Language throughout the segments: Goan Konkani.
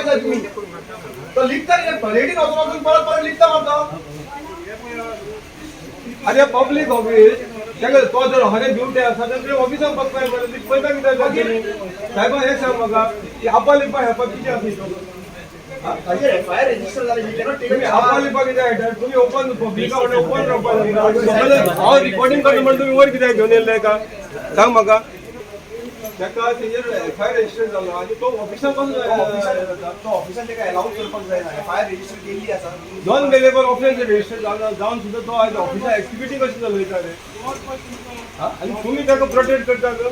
जाय तुमी. तो लिपता कित्याक? टॉयलेटीन वचून वचून परत परत लिपता मारता. अरे, पब्लीक ऑफिस ताका तो जर हरे ड्युटी आसा तर ते ऑफिसाक बसपाक जाय. पळयता कित्याक जाय? साहेबा, हें सांग म्हाका, आपा लिपा हेपा कितें आसा? ताजेर एफआयआर रजिस्टर जालें. He cannot take तुम्ही आपा लिपा कित्याक येता तुम्ही? ओपन पब्लिका वटेन ओपन रावपाक जाय. हांव रिकॉर्डिंग करता म्हणून तुमी वयर कित्याक घेवन येयल्ले का? सांग म्हाका. ताका तेजेर एफआयआर रजिस्टर जालो आनी तो ऑफिसाक कसो? तो ऑफिसान ताका अलाउड करपाक जायना. एफआयआर रजिस्टर केल्ली आसा. नॉन बेलेबल ऑफेन्स रजिस्टर जावन जावन सुद्दां तो आयज ऑफिसाक एक्टिविटी कशी चलयता रे? हा? आनी तुमी ताका प्रोटेक्ट करता ग.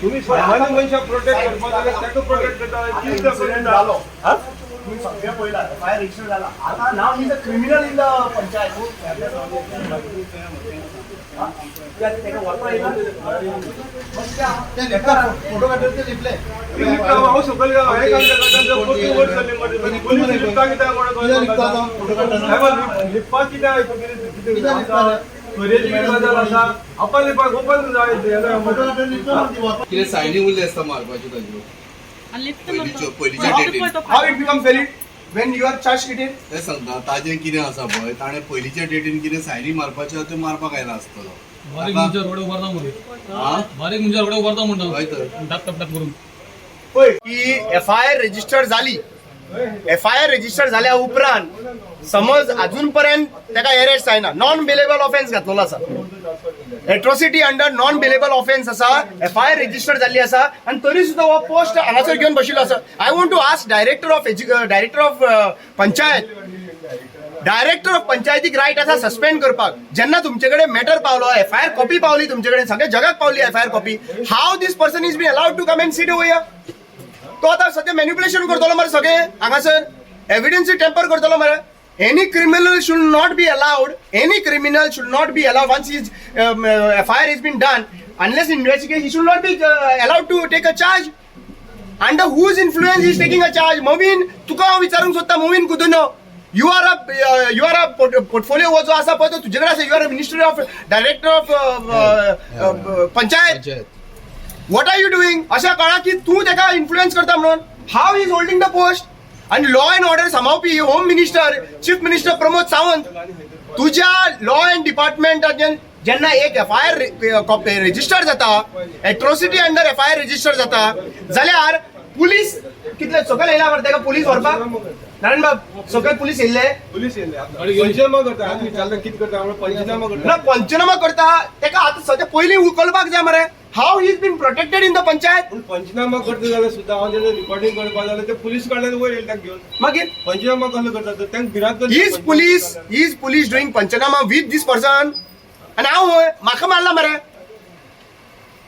तुमी सामान्य मनशाक प्रोटेक्ट करपा जाल्यार ताका प्रोटेक्ट करता. इन्सिडंट जालो. हा? तुम्ही सगळें पळयला, एफआयआर रजिस्टर जाला. आतां now is a criminal in the panchayat. हा? ताका व्हरपा येयला. फोटो काडटा ते लिपले. हांव सकयल गेलो. हें काम केलां, पोरतून वयर सरले मरे. पोलीस लिपता कित्याक म्हणून? लिपता तो फोटो काडटा. साहेब, लिपपाक कित्याक? कितें कित्याक लिपता रे? चोरयेची कितें गजाल आसा? आपा लिपाक ओपन जाय. फोटो काडटा, लिपता ती. कितें सायनी उरली आसता मारपाच्यो ताज्यो पयलींच्या डेटीन. How it become valid when you are charge sheeted? तें सांगता, ताजें कितें आसा पळय, ताणें पयलींच्या डेटीन कितें सायनी मारपाच्यो त्यो मारपाक आयला आसतलो. बारीक मनशां रोडे उबारता मरे. हा. बारीक मनशां रोडे उबारता म्हणटा. हय तर. टाप टाप टाप करून. पळय की एफआयआर रजिस्टर जाली. एफआयआर रजिस्टर जाल्या उपरांत समज अजून पर्यंत ताका अरेस्ट जायना. नॉन बेलेबल ऑफेन्स घातलेलो आसा. Atrocity under non bailable offence आसा. एफआयआर रजिस्टर जाल्ली आसा आनी तरी सुद्दां हो पोस्ट हांगासर घेवन बशिल्लो आसा. I want to ask director of panchayat. Director of पंचायतीक रायट आसा सस्पेंड करपाक. जेन्ना तुमचे कडेन मॅटर पावलो, एफआयआर कॉपी पावली तुमचे कडेन, सगळ्या जगाक पावली FIR copy, how this person is been allowed to come and sit over? तो आतां सद्या मॅन्युपुलेशन करतलो मरे. सगळे हांगासर एविडन्स टेम्पर करतलो मरे. Any criminal should not be allowed, any criminal should not be allowed. Once is FIR is been done, unless investigation, he should not be allowed to take a charge. Under whose influence is taking a charge? Momin, तुका हांव विचारूंक सोदता. Momin कुदुनो, you are a portfolio हो जो आसा पळय, तो तुजे कडेन आसा. You are a minister of director of panchayat. Panchayat. What are you doing? अशें कळ्ळा की तूं ताका इन्फ्लुएन्स करता म्हणून how is holding the post. आनी लॉ अँड ऑर्डर सांबाळपी home minister, chief minister Pramod Sawant, तुज्या लॉ अँड डिपार्टमेंटाच्यान जेन्ना एक एफआयआर रजिस्टर जाता, एट्रोसिटी अंडर एफआयआर रजिस्टर जाता जाल्यार पुलीस कितले सकयल येयला मरे ताका पुलीस व्हरपाक? नारायण बाब, सकयल पुलीस येयल्ले? पुलीस येयले. आतां पंचनामा करता. आमी विचारता कितें करता म्हणून. पंचनामा करता. ना, पंचनामा करता. ताका आतां सद्या पयलीं उखलपाक जाय मरे. How is been protected in the panchayat? पूण पंचनामा करता जाल्यार सुद्दां हांव जेन्ना रिकॉर्डिंग करपा जाल्यार ते पुलीस कडल्यान वयर येयले तांकां घेवन. मागीर पंचनामा कसलो करता तर तांकां भिरांत कसली? Is police doing panchnama with this person? आनी हांव हय, म्हाका मारला मरे,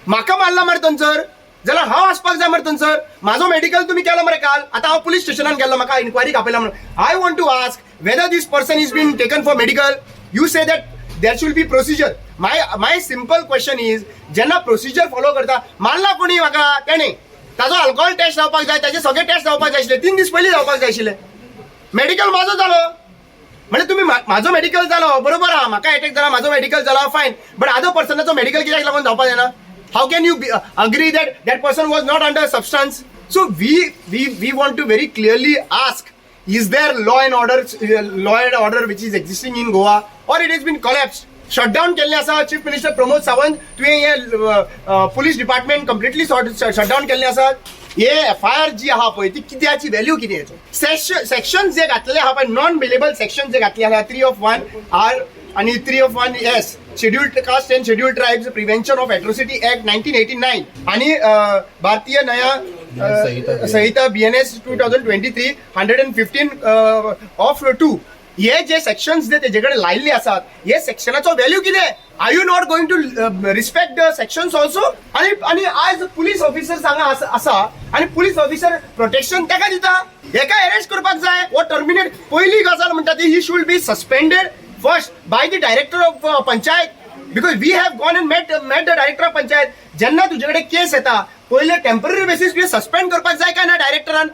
म्हाका मारला मरे थंयसर जाल्यार हांव आसपाक जाय मरे थंयसर. म्हाजो मेडिकल तुमी केलो मरे काल. आतां हांव पुलीस स्टेशनान गेल्लो, म्हाका इन्क्वायरीक आपयला म्हणून. I want to ask whether this person is been taken for medical. You say that there should be procedure. My simple question is, जेन्ना प्रोसिजर फॉलो करता, मारला कोणी म्हाका तेणे, ताजो अल्कोहोल टेस्ट जावपाक जाय, ताजे सगळे टेस्ट जावपाक जाय आशिल्ले, 3 दीस पयलीं जावपाक जाय आशिल्ले. मेडिकल म्हाजो जालो म्हणजे तुम्ही म्हाजो मेडिकल जालो, बरोबर आहा. म्हाका एटॅक जाला, म्हाजो मेडिकल जाला, फायन. बट अदर पर्सनाचो मेडिकल कित्याक लागून जावपाक जायना? How can you agree that that person was not under substance? So we want to very clearly ask, is there law and order, law and order which is existing in Goa, or it is been collapse, shutdown केल्लें आसा? चीफ मिनिस्टर प्रमोद सावंत, तुवें हें पुलीस डिपार्टमेंट कंप्लिटली शटडावन केल्लें आसा. हे एफआयआर जी आहा पळय, ती कित्याची? व्हॅल्यू कितें? सेक्शन जे घातलेले आहा पळय, नॉन बेलेबल सेक्शन जे घातले आहा, 3 of 1 R आणि 3 of 1 S, Scheduled Caste and Scheduled Tribes Prevention of Atrocity Act 1989 आणि भारतीय न्याय संहिता. संहिता BNS 2023, 115 of 2, हे जे सेक्शन्स जे तेजे कडेन लायिल्ले आसात, हे सेक्शनाचो व्हॅल्यू कितें? Are you not going to respect the sections also? आनी आयज पुलीस ऑफिसर हांगा आसा आनी पुलीस ऑफिसर प्रोटेक्शन ताका दिता. हेका अरेस्ट करपाक जाय वो टर्मिनेट. पयली गजाल म्हणटा ती, he should be suspended first by the director of panchayat, because we have gone and met the director of panchayat. जेन्ना तुजे कडेन केस येता, पयले टेम्पररी बेसीस तुवें सस्पेंड करपाक जाय काय ना डायरेक्टरान?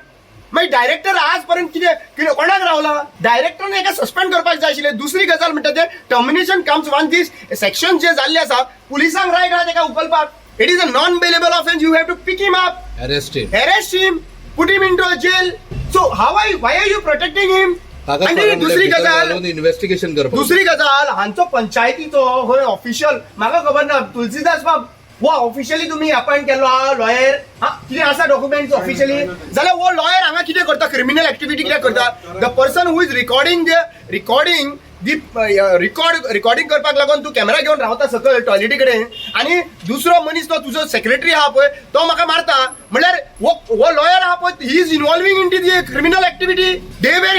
मागीर डायरेक्टर आज पर्यंत कितें कितें कोणाक रावला? डायरेक्टरान हेका सस्पेंड करपाक जाय आशिल्लें. दुसरी गजाल म्हणटा ते, termination comes once this section जे जाल्ले आसा. पुलिसांक रायट आहा तेका उखलपाक. It is a non bailable offence. You have to pick him up. Arrested. Arrest him, put him into a jail. So how I why are you protecting him? आनी दुसरी गजाल, इन्व्हेस्टिगेशन करपाक. दुसरी गजाल, हांचो पंचायतीचो हो ऑफिशियल, म्हाका खबर ना, तुलसीदास बाब हो ऑफिशियली तुम्ही अपॉइंट केल्लो हा लॉयर, हा कितें आसा डॉक्युमेंट्स ऑफिशियली, जाल्यार हो लॉयर हांगा कितें करता? क्रिमिनल एक्टिविटी कितें करता? The person who is recording the recording the record recording करपाक लागून तूं कॅमेरा घेवन रावता सकयल टॉयलेटी कडेन, आनी दुसरो मनीस तो तुजो सेक्रेटरी आहा पळय तो म्हाका मारता, म्हणल्यार हो हो लॉयर आहा पळय, he is involving in the criminal activity. They were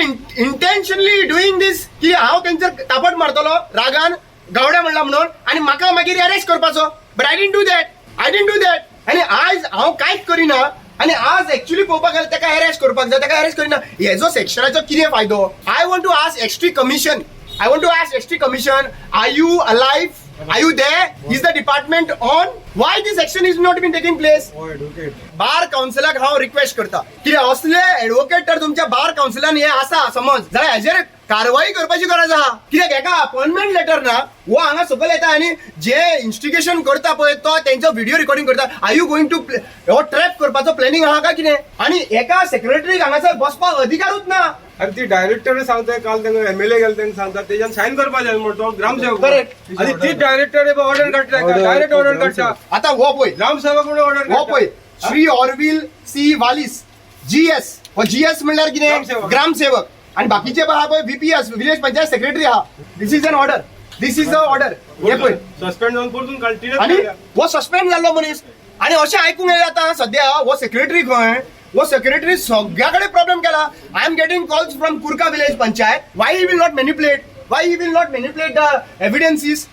intentionally doing this की हांव तेंचेर तापट मारतलो रागान, गावड्या म्हणला म्हणून, आनी म्हाका मागीर अरेस्ट करपाचो. But I didn't do that, I didn't do that. आनी आज हांव कांयच करिना, आनी आज एक्चुअली पळोवपाक गेल्यार ताका अरेस्ट करपाक जाय, ताका अरेस्ट करिना. हेजो सेक्शनाचो कितें फायदो? I want to ask ST commission, I want to ask ST commission, are you alive? Are you there? Is the department on? Why this action is not been taking place? Bar कावन्सिलाक हांव रिक्वेस्ट करता, कित्याक असले एडवोकेट तर तुमच्या बार कावन्सिलान हे आसा समज जाल्यार हेजेर कारवाई करपाची गरज आहा. कित्याक हेका अपॉइंटमेंट लेटर ना, हो हांगा सकयल येता आनी जे इन्स्टिगेशन करता पळय तो तेंचो व्हिडिओ रिकॉर्डिंग करता. Are you going to हो ट्रॅप करपाचो प्लॅनिंग आहा काय कितें? आनी एका सेक्रेटरीक हांगासर बसपाक अधिकारूच ना. आनी ती डायरेक्टर सांगता, काल तांकां एमएलए गेले, तांकां सांगता तेज्यान सायन करपा जाय म्हणून तो ग्रामसेवक. Correct. आनी ती डायरेक्टर ऑर्डर काडटा, डायरेक्ट ऑर्डर काडटा. आतां हो पळय, ग्रामसेवक म्हणून ऑर्डर. हो पळय, Shri Orville C Wallis GS, हो जीएस म्हणल्यार कितें? ग्रामसेवक. ग्रामसेवक. आणि बाकीचे आहा पळय व्हीपीएस, विलेज पंचायत सेक्रेटरी आहा. This is an order, this is a order. हे पळय. सस्पेंड जावन परतून काडटी. आणि हो सस्पेंड जाल्लो मनीस. आणि अशें आयकूंक येयलें आतां सद्या हो सेक्रेटरी खंय, हो सेक्रेटरी सगळ्या कडेन प्रॉब्लेम केला. I am getting calls from Curca village panchayat. Why he will not manipulate, why he will not manipulate the evidences?